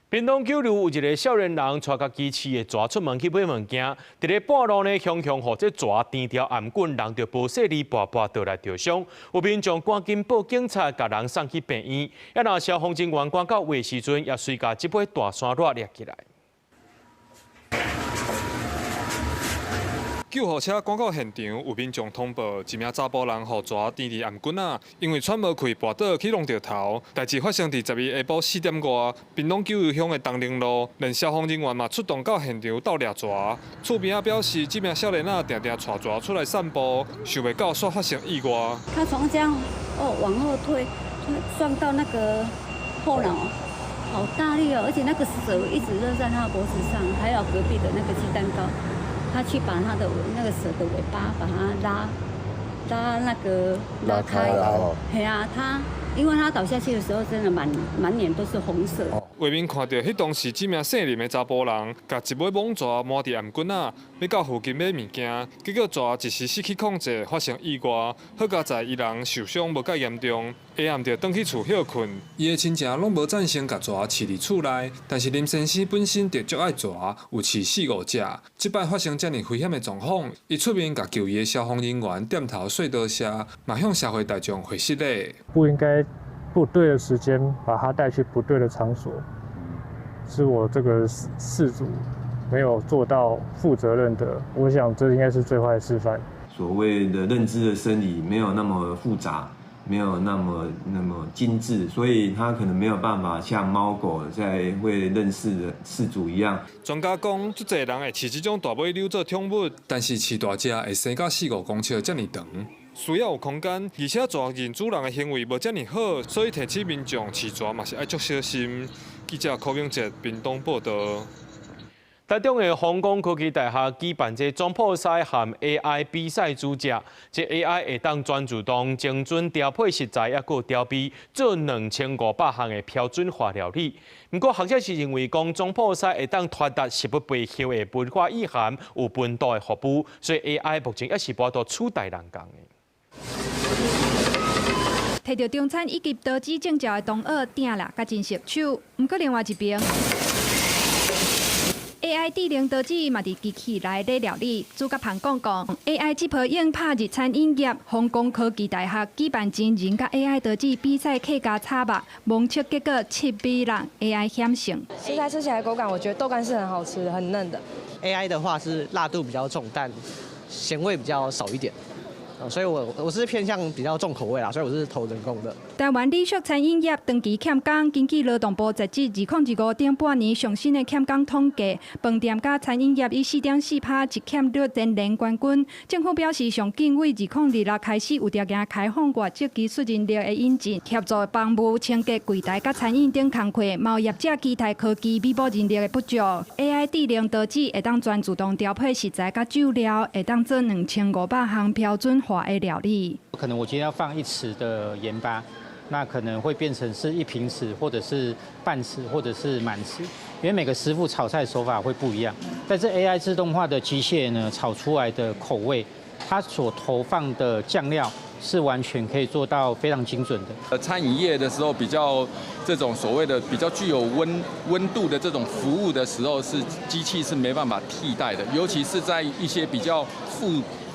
屏東九如有一个少年人，帶家己飼的蛇出門去買物件，佇咧半路呢，雄雄予這蛇纏著頷頸，人就無細膩跋跋倒來著傷。有民眾趕緊報警察，共人送去病院。啊，若消防人員趕到位的時陣，也隨共這尾大山蟆掠起來。救護車趕到現場，有民眾通報，一名查埔人予蛇纏佇頷頸仔，因為喘無氣，跋倒去弄著頭。代誌發生佇12下晡4點外，屏東九如鄉的東寧路，連消防人員嘛出動到現場鬥掠蛇。厝邊仔表示，這名少年仔定定帶蛇出來散步，想袂到煞發生意外。他從這樣哦往後推，撞到那個後腦，好大力哦，而且那個蛇一直勒在他的脖子上，還有隔壁的那個雞蛋糕。他去把他的那個蛇的尾巴把它拉拉那個拉開，係啊，他因為他倒下去的時候，真的滿滿臉都是紅色。畫面看著，彼當時這名姓林的查埔人，共一尾猛蛇纏佇頷頸仔，欲到附近買物件，結果蛇一時失去控制，發生意外。好佳哉伊人受傷無蓋嚴重，下暗就轉去厝歇睏。伊的親情攏無贊成共蛇飼佇厝內，但是林先生本身就足愛蛇，有飼四五隻。這擺發生遮爾危險的狀況，伊出面共救伊的消防人員點頭說多謝，嘛向社會大眾回失禮。不應該不對的時間把他帶去不對的場所，是我這個飼主沒有做到負責任的。我想這應該是最壞的示範。所謂的認知的生理沒有那麼複雜，沒有那麼那麼精緻，所以它可能沒有辦法像貓狗在會認識的飼主一樣。專家講，足濟人會飼這種大尾鰻做寵物，但是飼大隻會生到四五公尺遮爾長，需要有空間，而且蛇認主人的行為無遮爾好，所以提醒民眾飼蛇嘛是愛足小心。記者柯明哲屏東報道。台中的弘光科技大學舉辦這總鋪師和 AI 比賽主角，這 AI 會當全自動精準調配食材，抑閣調味，做2500項的標準化料理。毋過學者是認為講總鋪師會當傳達食物背後的文化意涵，有溫度的服務，所以 AI 目前猶是無法度取代人工的。提著中餐以及刀子證照的同學鼎啦，佮真熟手。毋過另外一邊，AI 智能刀子嘛佇機器內咧料理。主角彭講講，AI 這波用拍入餐飲業，弘光科技大學舉辦真人佮 AI 刀子比賽客家炒肉，盲測結果7比6，AI 險勝。食材吃起來口感，我覺得豆乾是很好吃的，很嫩的。 AI 的話是辣度比較重，但鹹味比較少一點。所以我是偏向比較重口味啦，所以我是投人工的。台灣禮速餐飲業長期欠工，根據勞動部截至2025頂半年上新的欠工統計，飯店佮餐飲業以4.4%積欠率蟬聯冠軍。政府表示，上緊對2026開始有條件開放外籍技術人力的引進，協助房務、清潔、櫃台佮餐飲等工課，嘛有業者期待科技彌補人力的不足。AI 智能刀子會當全自動調配食材佮醬料，會當做2500項標準化的料理。可能我今天要放一匙的鹽巴，那可能會變成是一平匙，或者是半匙，或者是滿匙，因為每個師傅炒菜手法會不一樣。但是 AI 自動化的機械呢，炒出來的口味，它所投放的醬料是完全可以做到非常精準的。餐飲業的時候，比較這種所謂的比較具有溫度的這種服務的時候，是機器是沒辦法替代的，尤其是在一些比較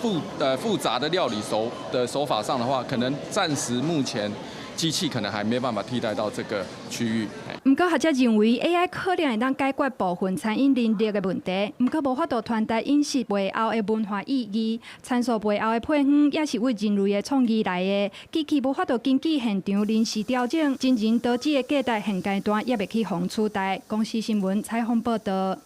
複雜的料理手法上的話，可能暫時目前機器可能還沒辦法替代到這個區域。毋過學者認為 AI 可能會當解決部分餐飲人力的問題，毋過無法度傳達飲食背後的文化意義，參數背後的配方也是為人類的創意來的。機器無法度根據現場臨時調整，真人刀子的價值現階段猶未去予取代。公視新聞採訪報道。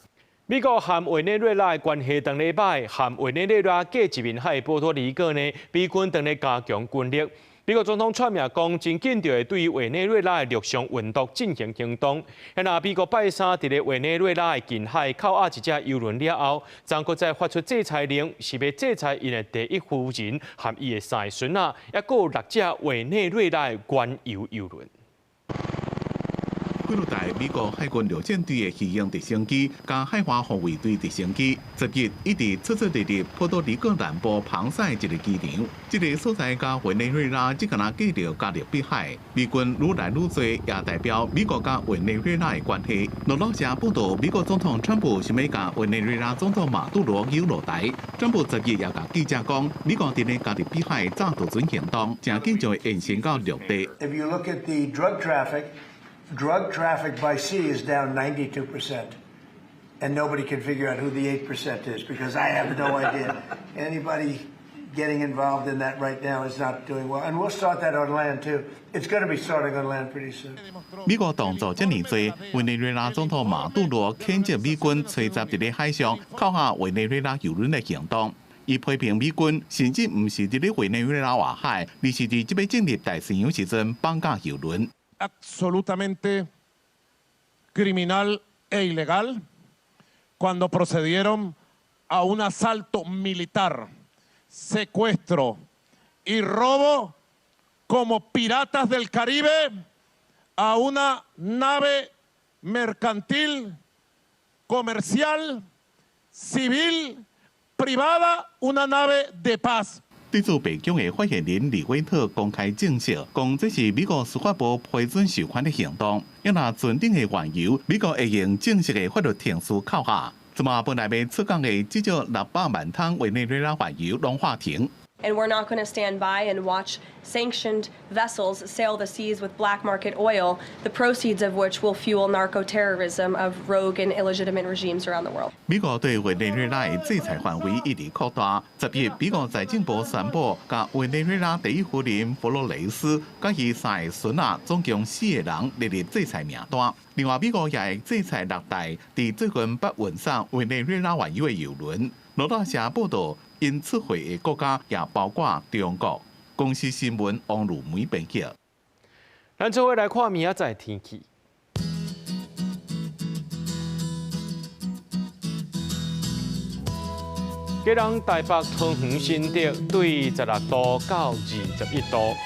美國和委內瑞拉的關係當咧歹，和委內瑞拉隔一面海的波多黎各呢，美軍當咧加強軍力。美國總統川普講，真緊就會對委內瑞拉的陸上運毒進行行動。那美國拜三佇咧委內瑞拉的近海扣押一隻油輪了後，昨閣再發出制裁令，是欲制裁𪜶的第一夫人和伊的三个孫仔，抑閣有六隻委內瑞拉的原油油輪。幾落台美國海軍陸戰隊的魚鷹直升機佮海華護衛隊直升機，10日一直出出入入波多黎各南部龐塞一個機場。這個所在佮委內瑞拉只敢若隔著加勒比海，美軍愈來愈濟，也代表美國佮委內瑞拉的關係。路透社報道，美國總統川普想欲共委內瑞拉總統馬杜羅揪落台。川普10日也共記者講，美國佇咧加勒比海炸渡船行動，誠緊就會延伸到陸地。 If you look at the drug traffic, drug traffic by sea is down 92%. And nobody can figure out who the 8% is because I have no idea. Anybody getting involved in that right now is not doing well. And we'll start that on land too. It's going to be starting on land pretty soon. 美國動作這爾濟，委內瑞拉總統馬杜羅譴責美軍吹襲佇咧海上扣押委內瑞拉油輪的行動。伊批評美軍甚至毋是佇咧委內瑞拉外海，而是佇這欲進入大西洋時陣綁架油輪。 Absolutamente criminal e ilegal cuando procedieron a un asalto militar, secuestro y robo como piratas del Caribe a una nave mercantil, comercial, civil, privada, una nave de paz. 對此，白宮的發言人李威特公開證實，講這是美國司法部批准授權的行動。因若船頂的原油，美國會用正式的法律程序扣押。這馬本來欲出港的至少600萬桶委內瑞拉原油攏喊停。And we're not going to stand by and watch sanctioned vessels sail the seas with black market oil, the proceeds of which will fuel narco terrorism of rogue and illegitimate regimes around the world. 美國對委內瑞拉的制裁範圍一直擴大。10日，美國財政部宣布，共委內瑞拉第一夫人弗洛雷斯佮伊三个孫仔，總共四个人列入制裁名單。另外，美國也會制裁六台佇最近捌運送委內瑞拉原油的油輪。路透社報道，𪜶出貨的國家也包括中國。公視新聞王如梅編輯。咱做伙來看明仔載天氣。基隆、台北、桃園、新竹對16度到21度。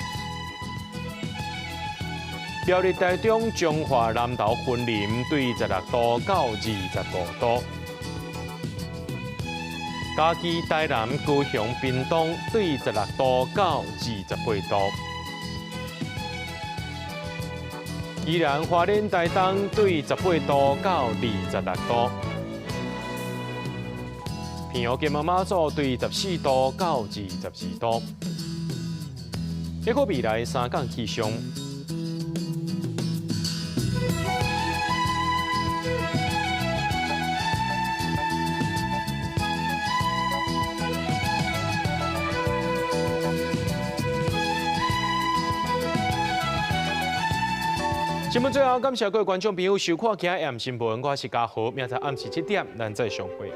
苗栗、台中、彰化、南投、雲林對16度到25度。嘉義、台南、高雄、屏東對16度到28度。宜蘭、花蓮、台東對18度到26度。澎湖、金門、馬祖對14度到22度。這個未來三天氣象。新聞最後，感謝各位觀眾朋友收看今日暗新聞，我是嘉豪，明仔暗時7點，咱再相會。